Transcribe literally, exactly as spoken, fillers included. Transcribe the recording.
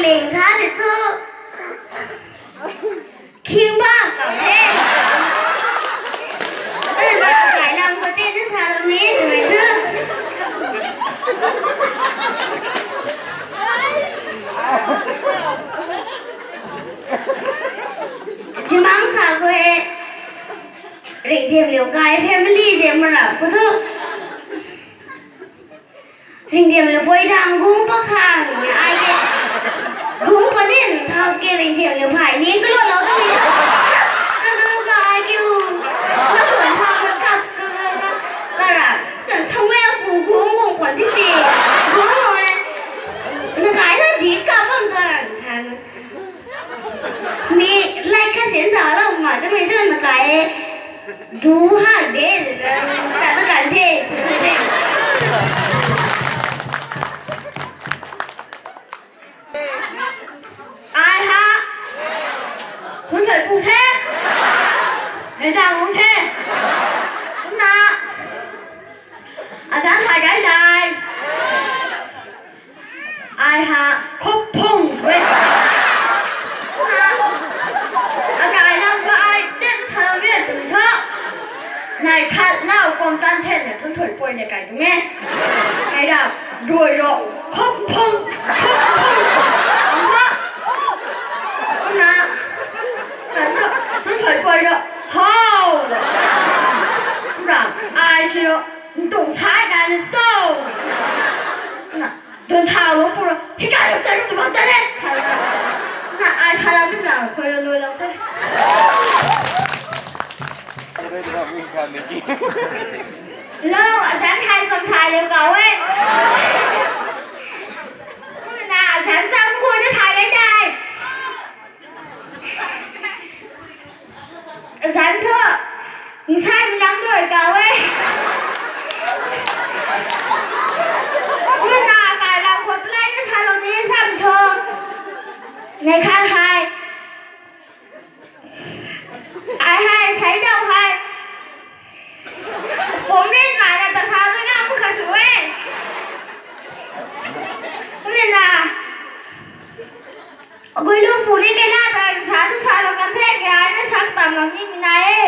Ling tha de thu. Khing bang kam the. Tuna kai lam khou tei na sa lou ni twmei thu. Chimang kha khou e. Ringdiam liu kai family de marap khou thu. Ringdiam liu pui dang gung pa khang ni ai de. Gung pa nin thau ke ringdiam liu phai ni kalou lou tu ni. Kalu ka ai kiu. Kalu thau ka kap ka ka ka ra. Kan thau me pu gung gung pa di ti. Gung gung e. Na kai na di ka bam ka ran than. Mi like kha sin da lou ma, twmei tu na kai e. Du ha de, ta ta kan the. Ai ha. Hun thai pu the. Hei zang hun the. Hun na. Azan thai gai dai. Ai ha, khuk phung we. Akai lam ka ai ten thau we tun tho. Nai khat nau kong tan then na tun thoi poi ne kai tu nge. Kai da, rui ro, khuk phung, khuk phung. Ang ha. Na, kan tho, tun thoi poi ro. Hau. Na, ai chi ro. Ntung thai kai na so. Na, Dun thau lou pura, hei kai lou tei lou tu bam tei le. Na ai tha la tu na, khou lou lou lou tei. Lou, azan thai sam thai lou kau e. Na azan zam khou na thai le dai. Azan thu, nsai mi lang dui kau e. Kumna kai lam khou tlai na sa lou ni sam thu. Nei khan hai. Ai hai, sai dau hai. Pum rin ma na ta sa na mu kha su e. Kumna. Agui lu puni ke la ta sa tu sa lou kan the kya, ai na sak tam lam ni mi na e.